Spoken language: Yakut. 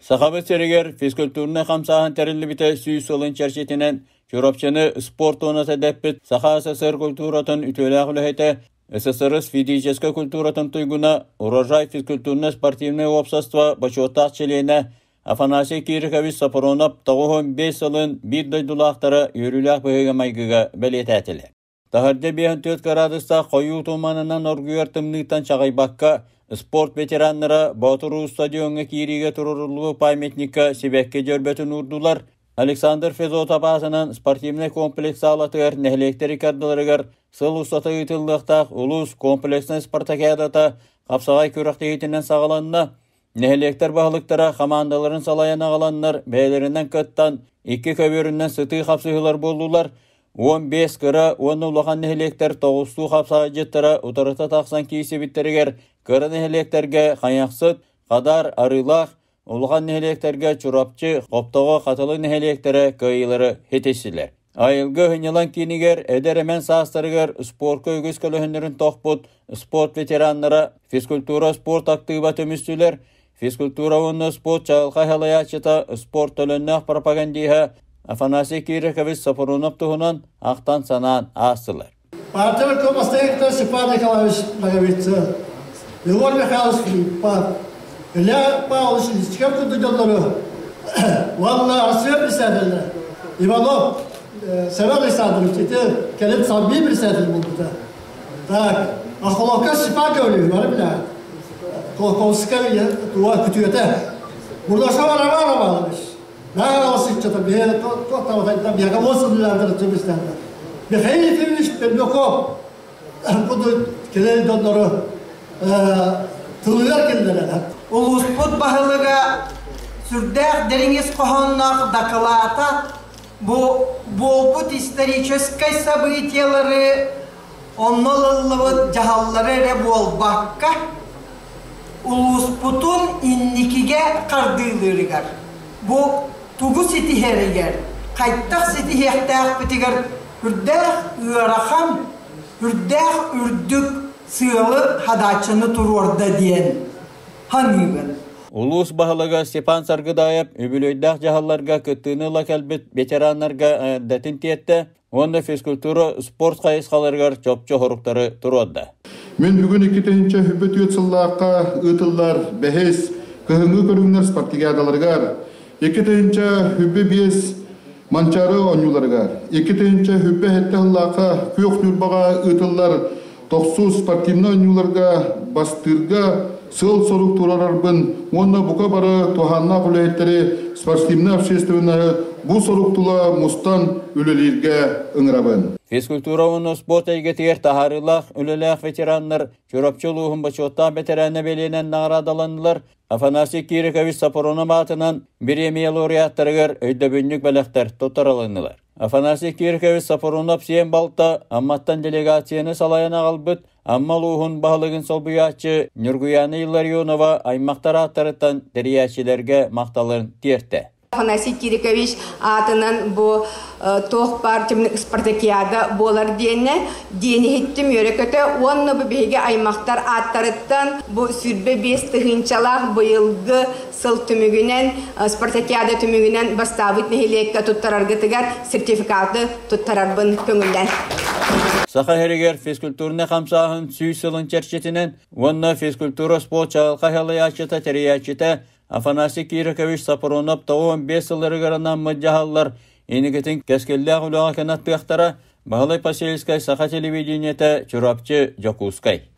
Сахабыт сиригэр физкультурнай хамсааһын тэриллибитэ 100 сылын чэрчитинэн Чурапчыны спорт туоната дэппит Саха СССР культуратын үтүөлээх үлэһитэ, СССР физическэй культуратын туйгуна, Урожай физкультурно-спортивнай уопсаство бочуоттаах чилиэнэ Афанасий Кирикович Сопронов 95 сылын биир дойдулаахтара үөрүүлээх быһыыга-майгыга бэлиэтээтилэр. Таһырдьа 54 кыраадыстаах хойуу туманынан оргуйар тымныыттан чаҕыйбакка, спорт ветераннара Боотуруу стадиоҥҥа киириигэ туруоруллубут памятникка сибэкки дьөрбөтүн уурдулар. Александр Федотов аатынан спортивнай комплекс саалатыгар нэһилиэктэр иккардыларыгар сыл устата ыытыллыахтаах улуус комплекснай спартакиадата хапсаҕай күрэхтэһиитинэн саҕаланна. Нэһилиэктэр баһылыктара хамаандаларын салайан аҕаланнар бэйэлэринэн кыттан икки көбүөрүнэн сытыы хапсыһыылар буоллулар. 15 кыра уонна улахан нэһилиэктэр тоҕустуу хапсаҕайдьыттара утарыта тахсан киирсибиттэригэр кыра нэһилиэктэргэ Хайахсыт, Хадар, Арыылаах, улахан нэһилиэктэргэ Чурапчы, Хоптоҕо, Хатылы нэһилиэктэрэ кыайыылары ситистилэр. Айылгы сынньалаҥ киинигэр эдэр-эмэн саастарыгар спорка үгүс көлөһүннэрин тохпут спорт ветераннара физкультура спорт актыыба түмүстүлэр. Физкультура уонна спорт чаҕылхай салайааччыта, спорт төлөннөөх пропагандиһа Афанасий Кирикович Сопрунов туһунан ахтан-санаан аастылар. Партия руководитель Степан Николаевич Ноговицын, Егор Михайлович Филиппов, Илья Павлович Лисичков курдук дьоннору уонна Россия председателэ Иванов Семен Александрович ити кэлин Совмин председатель буолбута. Так, Охолокко Степан Гаврилович бары билэҕит. Колокольскай туга күтүөтэ. Бурдашова Роман Романович. Михаил Ефимович Пермяков курдук кэлэр дьоннору тылыгар киллэрэр. Улууспут баһылыга сүрдээх дириҥ ис хоһоонноох дакылаата бу буолбут историческай событиелары онно ылыллыбыт дьаһаллары эрэ буолбакка улууспутун инникигэ хардыылыырыгар, бу тугу ситиһэригэр, хайдах ситиһиэхтээхпитигэр үрдээх ыарахан, үрдээх үрдүк сыалы хадааччыны туруорда диэн саныыбын. Улуус баһылыга Степан Саргыдаев үбүлүөйдээх дьаһалларга кыттыыны ыла кэлбит ветераннарга эрдэтин тиэртэ уонна физкультура, спорт хайысхаларыгар чопчу соруктары туруорда. Мин бүгүн 2024 сыллаахха ыытыллар бэһис кыһыҥҥы көрүҥнэр спартакиадаларыгар, 2025 Манчаары оонньууларыгар, 2027 сыллаахха Күөх Ньурбаҕа ыытыллар тохсус спортивнай оонньууларга бастыырга сыал-сорук туруорарбын уонна бука бары туһааннаах үлэһиттэри спортивнай общественноһы бу сорук тула мустан үлэлииргэ ыҥырабын. Физкультура уонна спорт эйгэтигэр таһаарыылаах үлэлээх ветераннар Чурапчы улууһун бочуоттаах бэтэрээнэ бэлиэнэн наҕараадаланнылар. Афанасий Кирикович Сопрунов аатынан бириэмийэ лауреаттарыгар өйдөбүнньүк бэлэхтэр туттарылыннылар. Афанасий Кирикович Сопрунов сиэн балта Амматтан делегацияны салайан аҕалбыт Амма улууһун баһылыгын солбуйааччы Ньургуйаана Илларионова аймахтар ааттарыттан тэрийээччилэргэ махталын тиэртэ. Афанасий Кирикович аатынан бу туох баар спартакиада буолар диэннэ диэн иһиттим үөрэ-көтө уонна бу биһиги аймахтар ааттарыттан бу 25 тыһыынчалаах быйылгы сыл түмүгүнэн спартакиада түмүгүнэн бастаабыт нэһилиэккэ туттараргытыгар сертификаты туттарарбын көҥүллээн. Саха сиригэр физкультурнай хамсааһын 100 сылын чэрчитинэн уонна физкультура спорт чаҕылхай салайааччыта тэрийээччитэ Афанасий Кирикович Сапронов 95 сылларыгар анаммыт дьаһаллар инникитин кэскиллээх үлэҕэ кынаттыахтара. Баһылай Посельскай, Саха телевидениетэ, Чурапчы, Дьокуускай.